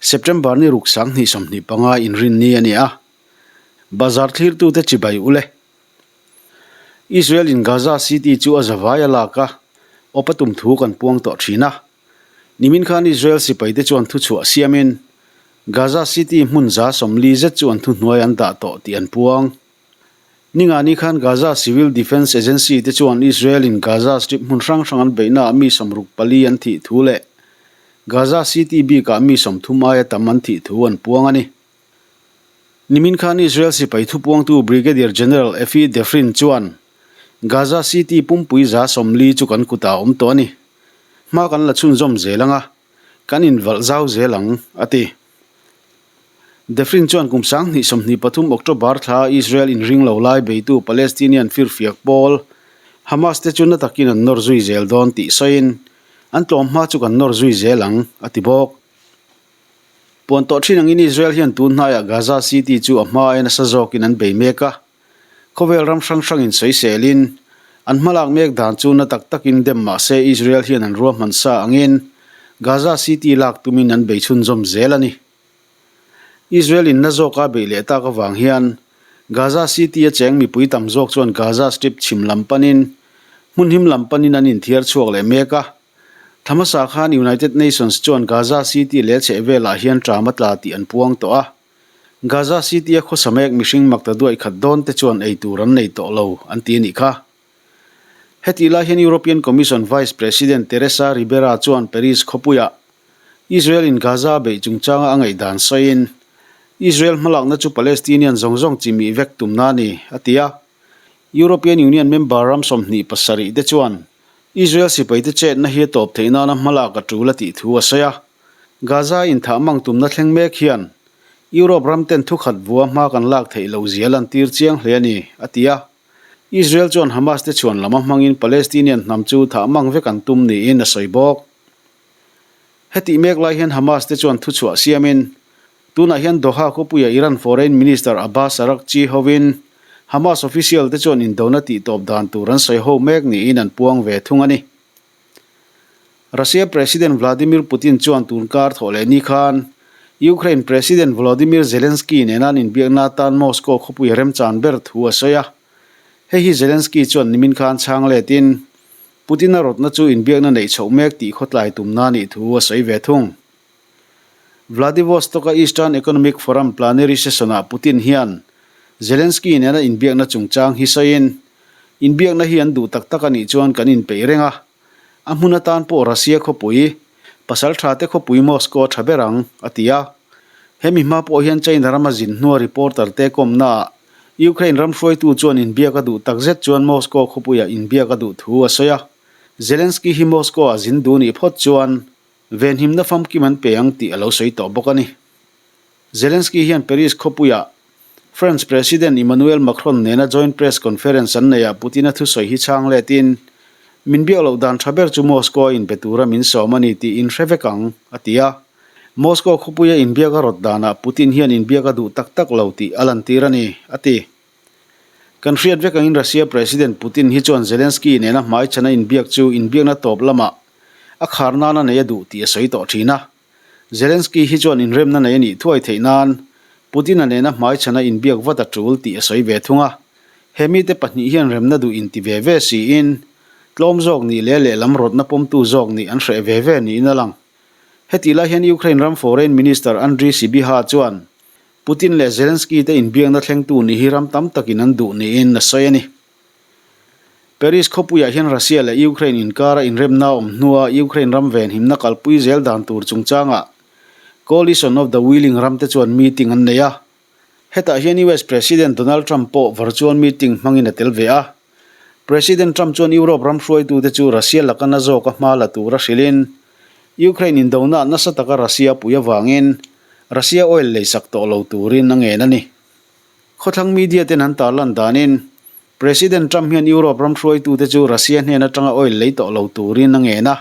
September ni ruk 2025 inrinni a ni a, bazar thlirtute chibai ule. Israel in Gaza City chu a zavai a lak a, awp a tum thu kan puang tawh thin a. Nimin khan Israel sipaite chuan thuchhuah siamin Gaza City hmun 40 zet chu an thuhnuai an dah tawh tih an puang. Ningani khan Gaza Civil Defence Agency te chuan Israel in Gaza Strip hmun hrang hrang an beihnaah mi 64 an thih thu leh Gaza City bikah mi 30 aia tam an thih thu an puang a ni. Nimin khan Israel sipai thupuangtu Brigadier General Effie Defrin chuan Gaza City pumpui 40 chu kan kutah a awm tawh a ni. Hma kan la chhunzawm zel ang a, kan invalh zau zel ang, a ti. Defrin chuan kum 2023 October thla Israel inring lo lai beitu Palestinian firfiak pawl Hamas te chu na takin an nawr zui zel dawn tih sawiin, An tlawm hma chu kan nawr zui zel ang, a ti bawk. Puan tawh thin angin Israel hian tun hnaiah Gaza City chu a hma aia nasa zawkin an bei mek a. Khawvel ram hrang hrangin sawiselin, an hmalak mek dan chu na tak takin dem mah se Israel hian an ruahman sa angin Gaza City lak tumin an bei chhunzawm zel a ni. Israel in na zawka beih leh tak avang hian Gaza City a cheng mipui tam zawk chuan Gaza Strip chhim lam panin hmun him lam panin an inthiar chhuak leh mek a. Thla hmasa khan United Nations chuan Gaza City leh chheh velah hian ṭam a tla tih an puang tawh a. Gaza City a khawsa mek mihring makta duaih khat dawn te chuan ei tur an nei tawh lo an ti a nih kha. Hetih lai hian European Commission Vice President Teresa Ribera chuan Paris khawpuiah Israel in Gaza beih chungchanga a ngaihdan sawiin, Israel hmalakna chu Palestinian zawng zawng chimih vek tumna a ni, a ti a. European Union member ram 27 te chuan Israel sipaite chetna hi a tawp theih nana hmalak a tul a tih thu a sawi a. Gaza inthah mang tumna thleng mek hian Europe ram ten thukhat vua hma kan lak theih loh zia lantir chiang hle a ni, a ti a. Israel chuan Hamas te chhuan lama hmangin Palestinian hnam chu thah mang vek an tum niin a sawi bawk. Hetih mek lai hian Hamas te chuan thuchhuah siamin, tunah hian Doha khawpuia Iran Foreign Minister Abbas Araghchi hovin Hamas official te chuan indona tihtawp dan tur an sawi ho mek niin an puang ve thung a ni. Russia President Vladimir Putin chuan tun kar thawh leh ni khan Ukraine President Volodymyr Zelensky nena an inbiakna atan Moscow khawpui remchan ber thu a sawi a. Hei hi Zelensky chuan nimin khan chhang letin Putin-a rawtna chu inbiakna neih chhoh mek tih khawtlai tumna nih thu a sawi ve thung. Vladivostok-a Eastern Economic Forum plenary session-ah Putin hian Zelensky nena inbiakna chungchang hi sawiin, Inbiakna hi an duh tak tak a nih chuan kan inpeih reng a, a hmun atan pawh Russia khawpui, pasal tha te khawpui Moscow a tha ber ang, a ti a. Hemi hma pawh hian China rama zin hnua reporter te kawmnaah Ukraine ram hruaitu chuan inbiak a duh takzet chuan Moscow khawpuiah inbiak a duh thu a sawi a. Zelensky hi Moscow-ah zin duh nih phawt chuan venhimna famkim an pe ang tih a lo sawi tawh bawk a ni. Zelensky hian Paris khawpuiah French President Emmanuel Macron nena joint press conference an neihah Putin-a thusawi hi chhang letin, Min biak loh dan tha ber chu Moscow-a inpe tura min sawm a ni tih in hre vek ang, a ti a. Moscow khawpuia inbiak a rawt danah Putin hian inbiak a duh tak tak lo tih a lantir a ni, a ti. Kan hriat vek angin Russia President Putin hi chuan Zelensky nena hmaichhana inbiak chu inbiakna tawp lamah a khar nana nei a duh tih a sawi tawh thin a. Zelensky hi chuan inremna nei a nih thuai theih nan Putin-a nena hmaichhana inbiak vat a tul tih a sawi ve thung a. He mite pahnih hian remna duh inti ve ve siin tlawm zawk nih leh lehlam rawtna pawmtu zawk nih an hreh ve ve niin a lang. Hetih lai hian Ukraine ram Foreign Minister Andriy Sybiha chuan Putin leh Zelensky te inbiakna thlengtu nih hi ram tam takin an duh niin a sawi a ni. Paris khawpuiah hian Russia leh Ukraine inkara inremna awm hnua Ukraine ram venhimna kalpui zel dan tur chungchangah Coalition of the Willing ramte chuan meeting an nei a. Hetah hian US President Donald Trump pawh virtual meeting hmangin a tel ve a. President Trump chuan Europe ram hruaitute chu Russia laka na zawka hma la tura hrilhin, Ukraine indona nasa taka Russia pui avangin Russia oil leisak tawh lo turin a ngen a ni. Khawthlang media ten an tarlan danin, President Trump hian Europe ram hruaitute chu Russia hnen atanga oil lei tawh lo turin a ngen a.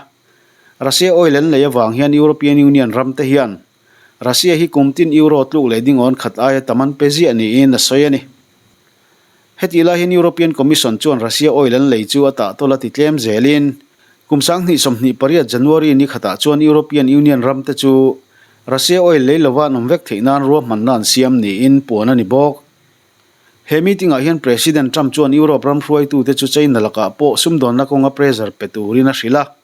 Russia oil an lei avang hian European Union ramte hian Russia hi kum tin euro tluk leh dingawn khat aia tam an pe ziah niin a sawi a ni. Hetih lai hian European Commission chuan Russia oil an lei chu a tahtawl a ti tlem zelin kum 2028 January ni khatah chuan European Union ramte chu Russia oil lei lova an awm vek theih nan ruahmanna an siam niin puan a ni bawk. He meeting-ah hian President Trump chuan Europe ram hruaitute chu China lakah pawh sumdawnna kawnga pressure pe turin a hrilh a.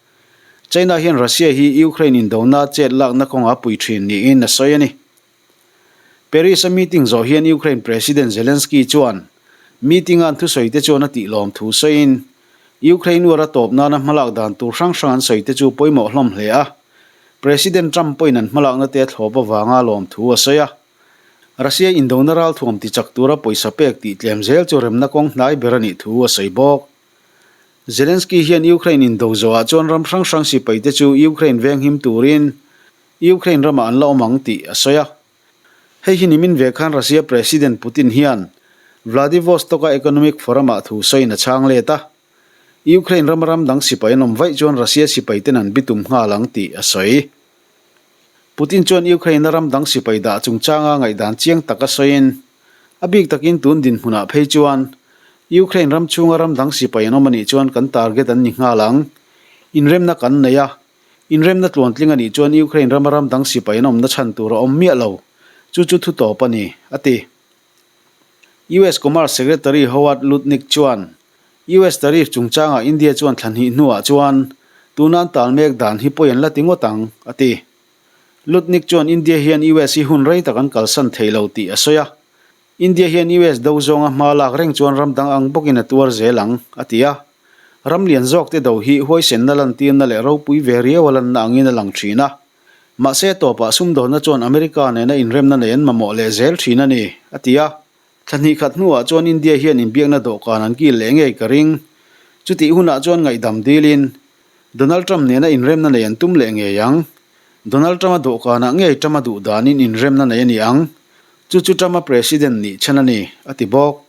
China hian Russia hi Ukraine indona chet lakna kawnga pui thin niin a sawi a ni. Paris-a meeting zawh hian Ukraine President Zelensky chuan meeting-a an thusawite chuan a tihlawm thu sawiin, Ukraine uar a tawp nana hmalak dan tur hrang hrang an sawite chu pawimawh hlawm hle a, President Trump pawhin an hmalakna te a thlawp avanga lawm thu a sawi a. Russia indona ralthuam tichak tura pawisa pek tih tlem zel chu remna kawng hnai ber a nih thu a sawi bawk. Zelensky hian Ukraine indo zawhah chuan ram hrang hrang sipaite chu Ukraine venghim turin Ukraine ramah an la awm ang tih a sawi a. Hei hi nimin ve khan Russia President Putin hian Vladivostok-a Economic Forum-ah thu sawiin a chhang let a. Ukraine rama ram dang sipai an awm vaih chuan Russia sipaiten an bitum nghal ang tih a sawi. Putin chuan Ukraine-a ram dang sipai dah chungchanga ngaihdan chiang tak a sawiin, a bik takin tun dinhmunah phei chuan Ukraine ram chhunga ram dang sipai an awm a nih chuan kan target an ni nghal ang. Inremna kan nei a, Inremna tluantling a nih chuan Ukraine rama ram dang sipai an awmna chhan tur a awm miah lo. Chu chu thu tawp a ni, a ti. US Commerce Secretary Howard Lutnick chuan US tariff chungchangah India chuan thla hnih hnuah chuan tuna an tal mek dan hi pawi an la ti ngawt ang, a ti. Lutnick chuan India hian US hi hun rei tak an kalsan thei lo tih a sawi a. India hian US do zawnga hma lak reng chuan ram dang ang bawkin a tuar zel ang, a ti a. Ram lian zawkte do hi huaisenna lantirna leh ropui ve riau a lanna angin a lang thin a. Mahse tawpah sumdawnna chuan America nena inremna nei an mamawh leh zel thin a ni, a ti a. Thla hnih khat hnuah chuan India hian inbiakna dawhkan an kil leh ngei ka ring. Chutih hunah chuan ngaihdam dilin Donald Trump nena inremna nei an tum leh ngei ang. Donald Trump-a dawhkanah ngei Trump-a duh danin inremna nei a ni ang. Chu chu Trump-a president nih chhan a ni, a ti bawk.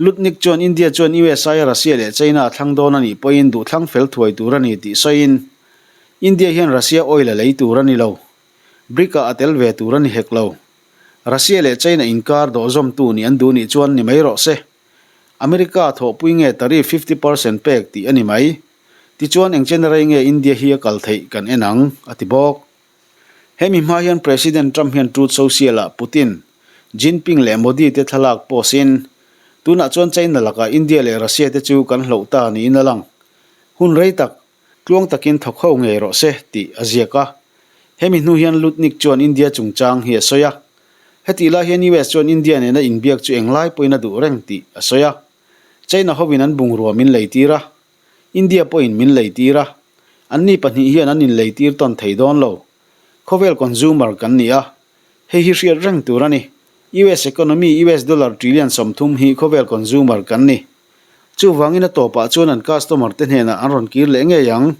Lutnick chuan India chuan US aia Russia leh China a thlang dawn a nih pawhin duhthlang fel thuai tur a ni tih sawiin, India hian Russia oil a lei tur a ni lo. BRIC-ah a tel ve tur a ni hek lo. Russia leh China inkar dawhzawmtu nih an duh nih chuan ni mai rawh se. America thawhpui nge tariff 50% pek tih a ni mai. Tichuan eng chen rei nge India hi a kal theih kan en ang, a ti bawk. Hemi hma hian President Trump hian Truth Social-ah Putin, Jinping leh Modi te thlalak post-in, Tunah chuan China lakah India leh Russia te chu kan hloh ta niin a lang. Hun rei tak, tluang takin thawk ho ngei rawh se, tih a ziak a. Hemi hnu hian Lutnick chuan India chungchang hi a sawi a. Hetih lai hian US chuan India nena inbiak chu englai pawhin a duh reng tih a sawi a. China hovin an bungrua min leitir a. India pawhin min leitir a, anni pahnih hian an inleitir tawn thei dawn lo. Khawvel consumer kan ni a, hei hi hriat reng tur a ni. US economy US dollar trillion 30 hi khawvel consumer kan ni. Chuvangin a tawpah chuan an customer te hnenah an rawn kir leh ngei ang.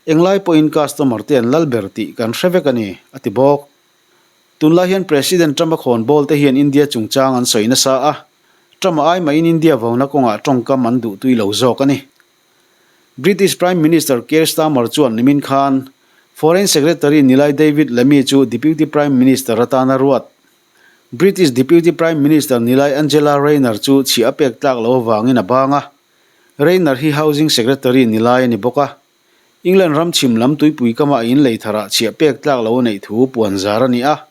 Englai pawhin customer te an lal ber tih kan hre vek a ni, a ti bawk. Tunlai hian President Trump-a khawnbawl te hian India chungchang an sawi nasa a, Trump-a ai mahin India vona kawngah tawngkam an duh tui lo zawk a ni. British Prime Minister Keir Starmer chuan nimin khan Foreign Secretary Nilai David Lammy chu Deputy Prime Minister atana ruat. British Deputy Prime Minister Nilai Angela Rayner chu chhiah a pek tlak loh avangin a bang a. Rayner hi Housing Secretary Nilai a ni bawk a. England ram chhim lam tuipui kama a inlei tharah chhiah pek tlak lo a neih thu puan zar a ni a.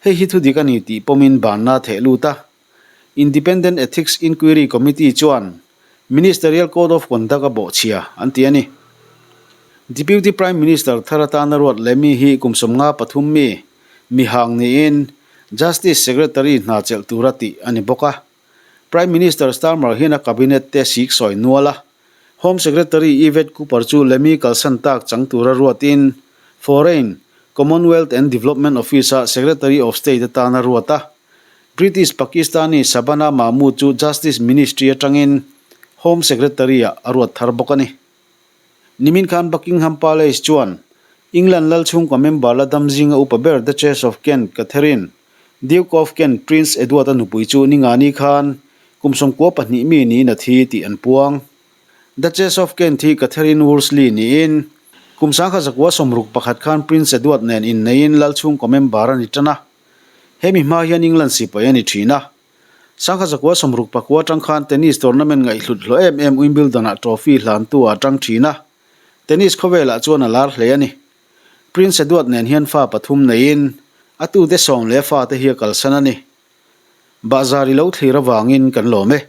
Hei hi thudik a ni tih pawmin banna a theh lut a. Independent Ethics Inquiry Committee chuan Ministerial Code of Conduct a bawhchhia an ti a ni. Deputy Prime Minister thar atana ruat leh mi hi kum 53 mi, mi hang niin Justice Secretary hna chelh tura tih a ni bawk a. Prime Minister Starmer hian a cabinet te sik sawi nual a. Home Secretary Yvette Cooper chu Lemmy kalsan tak chang tura ruatin Foreign, Commonwealth and Development Office-a Secretary of State atan a ruat a. British Pakistani Shabana Mahmood chu Justice Ministry atangin Home Secretary-ah a ruat thar bawk a ni. Nimin khan Buckingham Palace chuan England lal chhungkaw member la dam zinga upa ber Duchess of Kent Catherine, Duke of Kent Prince Edward-a nupui chu Ningani khan kum 92 mi niin a thi tih an puang. Duchess of Kent hi Catherine Worsley niin kum 1961 khan Prince Edward nen inneiin lal chhungkaw member a ni tan a. Hemi hma hian England sipai a ni thin a. 1969 atang khan tennis tournament ngaihhlut hlawh em em Wimbledon-ah trophy hlantu a tang thin a. Tennis khawvelah chuan a lar hle a ni. Prince Edward nen hian fa pathum neiin a tute sawm leh a fate hi a kalsan a ni. Bahzar i lo thlir avangin kan lawm e.